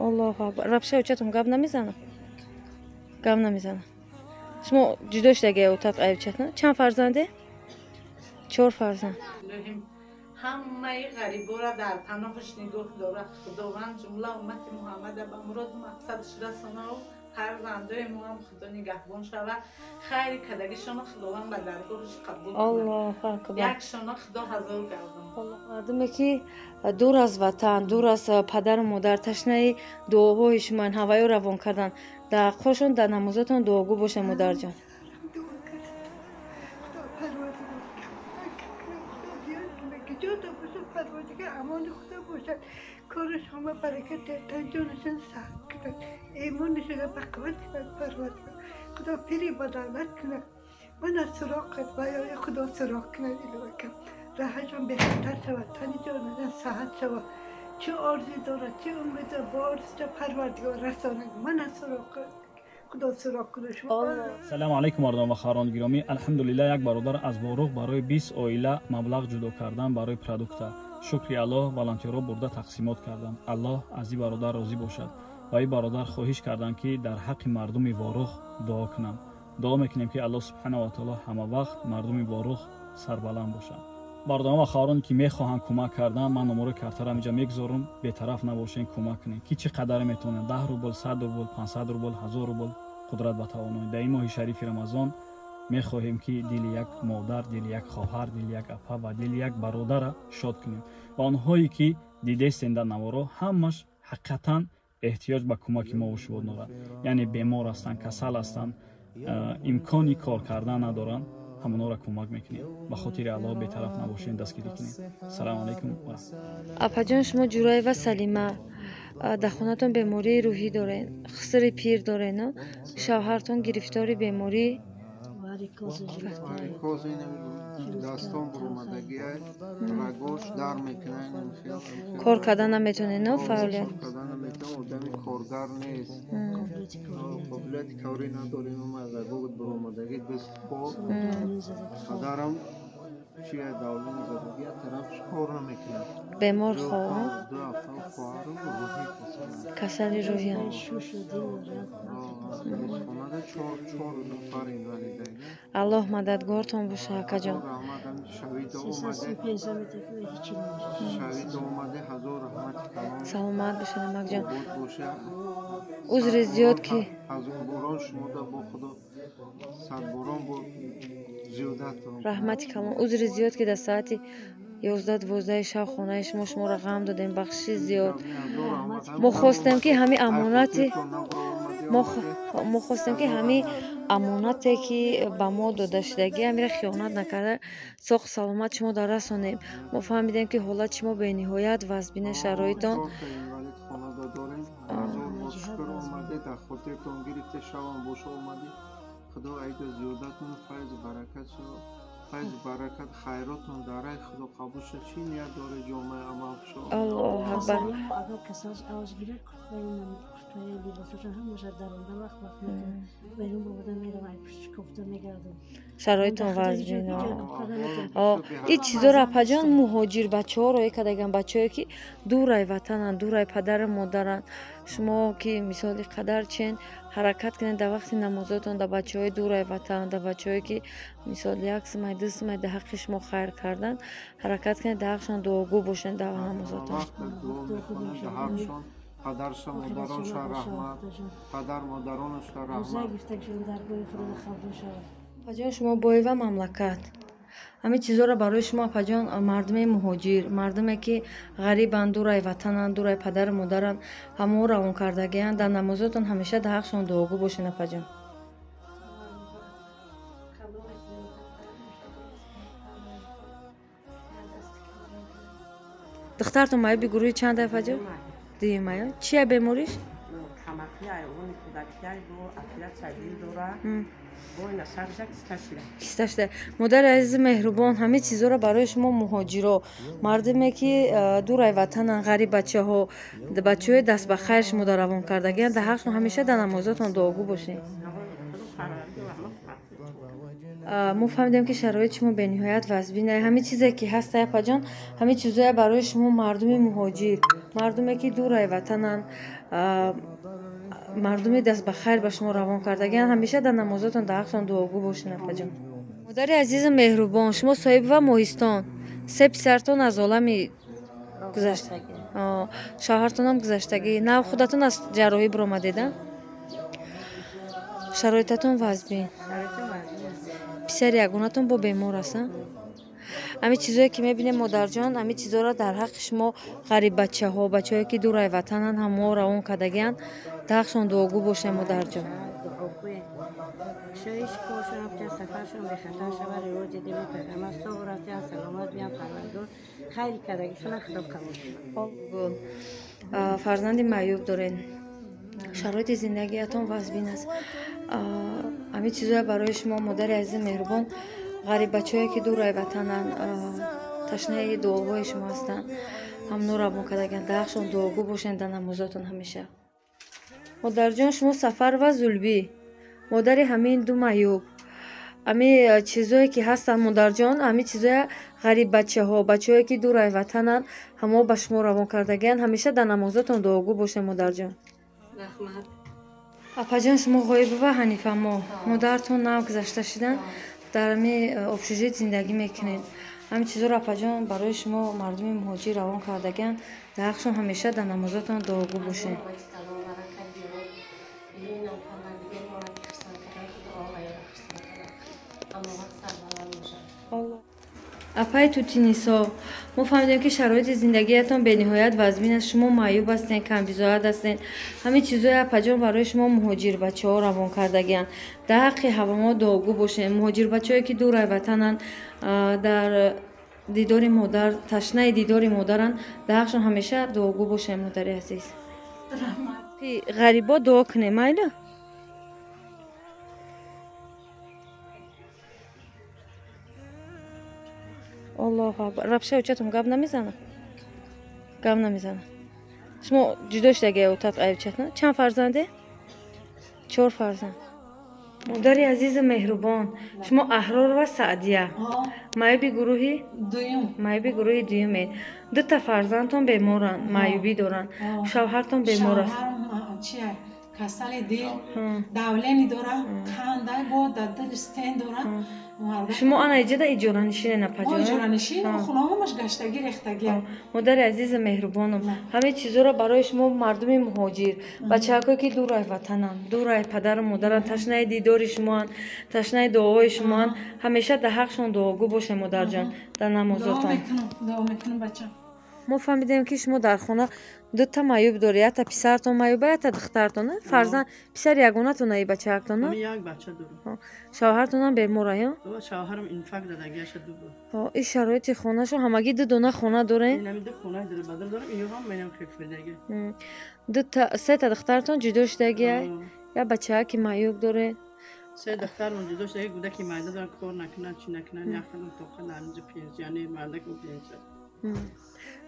Аллоҳу акбар. Вообще очатон гап намезанад? Гап намезанад. Шумо ҷудо шудаги отат айчат, на? Чанд фарзанде? 4 фарзанд. Ҳамаи ғариборо дар паноҳаш нигоҳ дорад Худованд, ҷумла уммати Муҳаммада ба муроду мақсадаш расонаву фарзандои мо ҳам Худо нигаҳбон шавад. Хайри кадагишона Худованд ба даргоҳаш қабул кунад. Аллоҳу акбар. Якшона Худо ҳазор гардон. Мардуме ки дур аз ватан, дур аз падару модар, ташнаи дуоҳои шумоянд, ҳаваё равон кардан, дар ҳаққошон дар намозотон дуогӯ бошанд, модарҷон. Кораш ҳама баракат диҳад, ҷонашон саҳат кунад, имонашонро ба қувват кунад, Парвардигор. Худо пири ба давлат кунад. Мана суроғ кунад, ва ё Худо суроғ кунад, илоҳикам. Роҳашон бехатар шавад, тани ҷонашон саҳат шавад. Чӣ орзу дорад, чӣ умед дорад, бо орзуша Парвардигор расонад. Мана суроғ кунад, Худо суроғ кунад шумо. Салому алайкум, мардон ва хоҳарони гиромӣ. Алҳамдулиллаҳ, як бародар аз Ворух барои 20 оила маблағ ҷудо кардан барои продукта. Шукри Аллоҳ, волонтёрҳо бурда тақсимот карданд. Аллоҳ аз ин бародар розӣ бошад. Ва ин бародар хоҳиш карданд, ки дар ҳаққи мардуми Ворух дуо кунанд. Дуо мекунем, ки Аллоҳ субҳанаҳу ва таоло ҳама вақт мардуми Ворух сарбаланд бошанд. Бародарон ва хоҳароне ки мехоҳанд кӯмак кардан, ман номарои картаро инҷа мегузорам, бетараф набошен, кӯмак кунед. Ки чӣ қадаре метавонад, 10 рубл, 100 рубл, 500 рубл, 1000 рубл, қудрат ба тавоноӣ. Дар ин моҳи шарифи Рамазон мехоҳем, ки дили як модар, дили як хоҳар, дили як апа ва дили як бародара шод кунем. Ва онҳое ки дидестен дар наворо, ҳамаш ҳақиқатан эҳтиёҷ ба кӯмаки мо шумо дорад. Яъне бемор ҳастанд, касал ҳастанд, имкони кор кардан надоранд, ҳамонҳоро кӯмак мекунем. Ба хотири Аллоҳ бетараф набошем, дастгирӣ кунем. Салому алайкум ва раҳматуллоҳ. Апаҷон, шумо Ҷураева Салима, дар хонатон бемории рӯҳӣ доред, хусри пир доред, шавҳартон гирифтори беморӣ дастон буромадагиай, рагош дар мекунад. Кор кардан наметавонед, но фаъолият кардан наметавон, одами коргар нест, қобилияти корӣ надорем. Раго буромадагӣ, даст по падарам чия давлени задагӣ, тарафш кор намекунад. Бемор хоҳ 2 ҳафта хоҳарам рӯҳӣ касали рӯҳиам. Хонада 4 нафар инвалидаи. Аллоҳ мададгортон боша, акаҷон. Шавида омаде, ҳазор раҳмати калон. Саломат бошед, амакҷон. Обод боша. Узри зиёд ки ҳазор борон шумода бо Худо сад борон бо зиёдатон. Раҳмати калон. Узри зиёд ки дар саати 11-12 шаб хонаи шумо шуморо ғам додем. Бахшиши зиёд. Мо хостем ки ҳами амонати мо хостем ки ҳами амонате ки ба мо дода шудагӣ, ҳамира хиёнат накарда, соғ саломат шумо дар расонем. Мо фаҳмидем, ки ҳолати шумо бениҳоят вазбина, шароитон. Худо айда зиёдатон, файз баракат шавад, файз баракат хайротон дар рай Худо қабул шавад. Чӣ ният доред, ҷомаи амал шавад. Аллоҳу акбар. Агар касалаш авҷ гирад, куртаи либосашон ҳамаша даронда вақт вақт мекунад, берун бовода мерава, пушти кофта мегардад. Шароитон вазбина. Ин чизоро, апаҷон, муҳоҷир бачаҳоро екадаган, бачаҳое ки дурай ватананд, дурай падару модаранд. Шумо ки мисоли қадар чен ҳаракат кунед, дар вақти намозотон дар бачаҳои дурай ватан, дар бачаҳое ки мисол 1 сумай, 2 сумай дар ҳаққи шумо хайр кардан, ҳаракат кунед, дар ҳаққшон дуогӯ бошед дар намозотон. Падарша модаронша раҳмат, падар модаронашша раҳмат. Апаҷон, шумо боива мамлакат. Ҳамин чизоро барои шумо, апаҷон, мардуми муҳоҷир, мардуме ки ғарибанд, дурай ватананд, дурай падару модаранд, ҳамао равон кардагианд. Дар намозотон ҳамеша дар ҳаққшон дуогӯ бошед, апаҷон. Духтартон маъюби гурӯҳи чанд, апаҷон? Дуюмая. Чия бемориш? Киста шуда. Модари азизи меҳрубон, ҳамин чизоро барои шумо муҳоҷиро, мардуме ки дурай ватананд, ғариб бачаҳо, бачаҳои даст ба хайр шумо дар равон кардагианд, дар ҳаққшон ҳамеша дар намозотон дуогӯ бошед. Мо фаҳмидем, ки шароити шумо бениҳоят вазбин. Ҳамин чизе ки ҳаст, апаҷон, ҳамин чизое барои шумо мардуми муҳоҷир, мардуме ки дурай ватананд, мардуми даст ба хайр ба шумо равон кардагианд. Ҳамеша дар намозотон дар ҳақтон дуогӯ бошед, апаҷон. Модари азизу меҳрубон, шумо соҳиб ва моҳистон, се писартон аз олами гузашта, шавҳартонам гузаштагӣ, нав худатон аз ҷарроҳӣ биромадеда, шароитатон вазбин, писари ягонатон бо бемор аст. Ҳамин чизое ки мебинем, модарҷон, ҳамин чизоро дар ҳаққи шумо ғариббачаҳо, бачаҳое ки дурай ватананд, ҳамао равон кардагианд, дар ҳаққшон дуогӯ бошем, модарҷон. Фарзанди маъюб доред, шароити зиндагиятон вазбин аст. Ҳамин чизое барои шумо, модари азизи меҳрубон, ғариббачаҳое ки дурай ватананд, ташнаи дуоҳои шумо ҳастанд, ҳамно равон кардагианд, дар ҳаққшон дуогӯ бошед дар намозотон ҳамеша. Модарҷон, шумо Сафар ва Зулбӣ, модари ҳамин ду маъюб, ҳамин чизое ки ҳастанд, модарҷон, ҳамин чизоя ғариббачаҳо, бачаҳое ки дурай ватананд, ҳамо ба шумо равон кардагианд, ҳамеша дар намозотон дуогӯ бошед, модарҷон. Апаҷон, шумо Ғоибова Ҳанифамо, модаратон нав гузашта шуданд, дар ҳамин общежит зиндагӣ мекунед. Ҳамин чизоро, апаҷон, барои шумо мардуми муҳоҷир равон кардагианд, дар ҳаққшон ҳамеша дар намозотон дуогӯ бошед. Апаи Тутинисо, мо фаҳмидем, ки шароити зиндагиятон бениҳоят вазмин аст, шумо маъюб ҳастед, камбизоат ҳастед. Ҳамин чизое, апаҷон, барои шумо муҳоҷирбачаҳо равон кардагианд, дар ҳаққи ҳавомо дуогӯ бошед. Муҳоҷирбачаҳое ки дурай ватананд, дар дидори модар ташнаи дидори модаранд, дар ҳаққшон ҳамеша дуогӯ бошед, модари азиз. Ғарибо дуо кунем, майла? Аллоҳу акбар. Рабша очатон гап намезанад? Гап намезанад. Шумо ҷудо шудаги отат айчатна? Чанд фарзанде? Чор фарзанд. Модари азизу меҳрубон, шумо Аҳрор ва Саъдия, маъюби гурӯҳи дуюм, маъюби гурӯҳи дуюмед. Дута фарзандтон беморанд, маъюбӣ доранд, шавҳартон бемор аст. Касали дил, давление дора, қанда, бо дар дил стен дора. Шумо ана иҷода иҷоранишинен, апаҷон? Иҷоранишин, хонаҳомаш гаштагӣ, рехтагӣ. Модари азизу меҳрубонам, ҳамин чизоро барои шумо мардуми муҳоҷир, бачаҳакое ки дурай ватананд, дурай падару модаранд, ташнаи дидори шумоанд, ташнаи дуоҳои шумоанд, ҳамеша дар ҳаққшон дуогӯ бошед, модарҷон, дар намозотон. Дуо мекунам, бачам. Мо фаҳмидем, ки шумо дар хона дута маъюб доред, якта писартон маъюба, якта духтартон, фарзанд писари ягонатон аи бачаактон? Як бача дорам. Шавҳартонам бемор ая? Шавҳарам инфаркт задагиаша ду бор. Ин шароити хонашо ҳамагӣ ду дона хона дорем? Инами ду хона дорем, бадал дорам, иё ҳам менам хифридаги. Дута сета духтартон ҷудо шудагиай, як бачааки маъюб доред. Се духтармон ҷудо шудаги, гудаки майда дорам, кор накунанд, чӣ накунанд, як хелам тоқа ҳаминҷо пенсионер, мардак пенсия.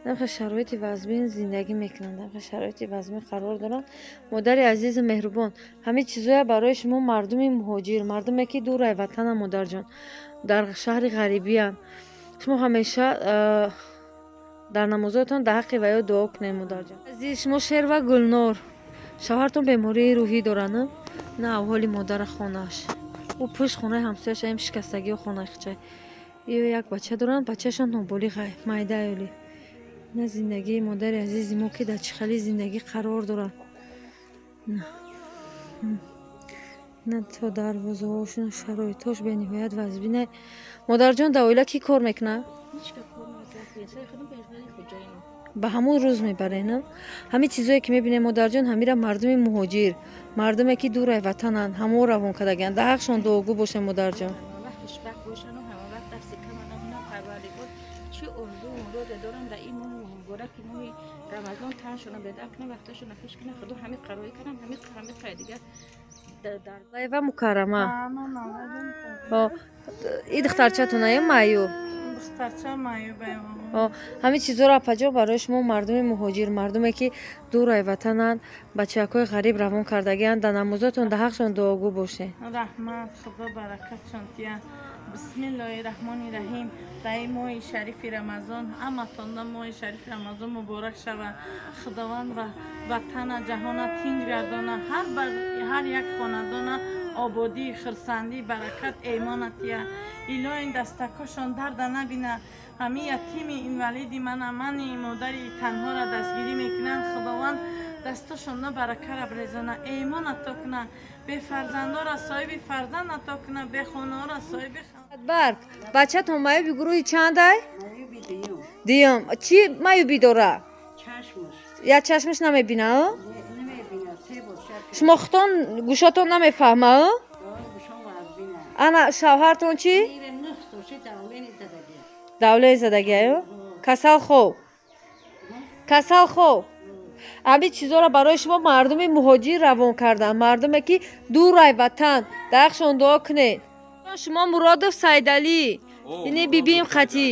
Дар шароити вазмин зиндагӣ мекунанд, дар шароити вазмин қарор доранд. Модари азизу меҳрубон, ҳамин чизоя барои шумо мардуми муҳоҷир, мардуме ки дурай ватананд, модарҷон, дар шаҳри ғарибиянд, шумо ҳамеша дар намозотон дар ҳаққи ваё дуо кунед, модарҷон. Азиз, шумо Шер ва Гулнор, шавҳартон бемории рӯҳӣ доранд, на авҳоли модара хонааш, ӯ пушт хонаи ҳамсояш аим шикастагиҳо хонаи хичай. Ё як бача доранд, бачашон ноболиғ майдаёли. На зиндагии модари азизи мо ки дар чӣ хали зиндагӣ қарор дорад. На то дарвозаҳош, на шароитҳош бениҳоят вазбина. Модарҷон, дар оила кӣ кор мекунад? Ба ҳамон рӯз мебаред, на? Ҳамин чизое ки мебинем, модарҷон, ҳамира мардуми муҳоҷир, мардуме ки дурай ватананд, ҳамо равон кардагианд, дар ҳаққшон дуогӯ бошед, модарҷон. Рамазон таншона бедар кунам, вақташона хуш кунам, худо ҳамин қароӣ кунам, ҳамин ҳамин қай дигар. Ва Мукаррама. И духтарчатон ая маъюб? Духтарча маъюб. Ҳамин чизоро, апаҷон, барои шумо мардуми муҳоҷир, мардуме ки дурай ватананд, бачаҳакҳои ғариб равон кардагианд, дар намозотон дар ҳаққшон дуогӯ бошед. Раҳмат, худо баракатшон диҳад. Бисмиллоҳи раҳмони раҳим. Дар ин моҳи шарифи Рамазон ҳаматонда моҳи шарифи Рамазон муборак шава. Худованд ва ватана ҷаҳона тинҷ гардона, ҳар як хонадона ободӣ, хурсандӣ, баракат, эймон атия. Илоҳи дастакошон дарда набина. Ҳамин ятими инвалиди мана, мани модари танҳоро дастгирӣ мекунанд. Худованд дастошонна баракара брезона, эймон ато куна, бефарзандора соҳиби фарзанд ато куна, бехонаора соҳиби барк. Бачатон маюби гурӯҳи чандай? Дуюм. Чӣ маюбӣ дора? Я чашмаш намебина? Шумо худтон гӯшотон намефаҳма? Ана шавҳартон чӣ? Давлаи задагиаю? Касал хоб. Касал хоб. Ҳамин чизоро барои шумо мардуми муҳоҷир равон карданд, мардуме ки дурай ватан. Дар ҳаққшон дуо кунед. Шумо Муродов Сайдалӣ, ини бибим қатӣ.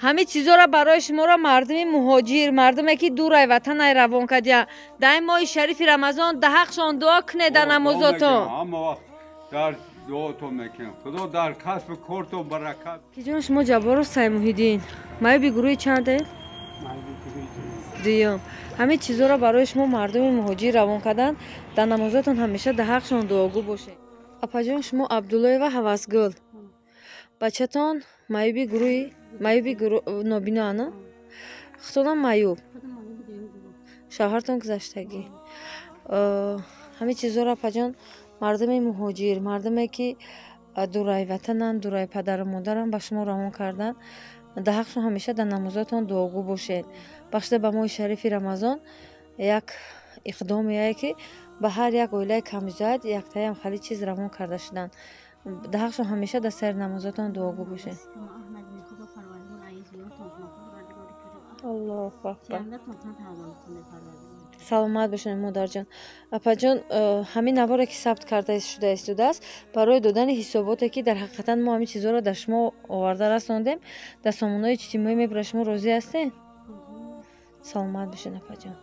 Ҳамин чизоро барои шуморо мардуми муҳоҷир, мардуме ки дурай ватанай равон кардиянд. Дар ин моҳи шарифи Рамазон дар ҳаққшон дуо кунед дар намозотон. Дар дуотон мекунем. Худо дар касбу кортон баракат. Киҷон шумо Ҷабборов Саймуҳиддин, маюби гурӯҳи чандед? Дуюм. Ҳамин чизоро барои шумо мардуми муҳоҷир равон карданд. Дар намозотон ҳамеша дар ҳаққшон дуогӯ бошед. Апаҷон шумо Абдуллоева Ҳавасгул, бачатон маюби гурӯҳи маюби нобино ана? Худтонам маюб, шавҳартон гузаштагӣ. Ҳамин чизоро апаҷон мардуми муҳоҷир, мардуме ки дурай ватананд, дурай падару модаранд ба шумо равон карданд. Дар ҳаққшон ҳамеша дар намозотон дуогӯ бошед. Бахшида ба моҳи шарифи Рамазон як иқдомее ки ба ҳар як оилаи камбизоат яктаям хали чиз равон карда шуданд. Дар ҳаққшон ҳамеша дар сари намозотон дуогӯ бошед. Аллоҳу акбар. Саломат бошед модарҷон. Апаҷон, ҳамин наворе ки сабт карда шуда истодааст барои додани ҳисоботе ки дар ҳақиқатан мо ҳамин чизҳоро дар шумо оварда расондем, дар сомонаҳои иҷтимоӣ мебурад. Шумо розӣ ҳастед? Саломат бошед апаҷон.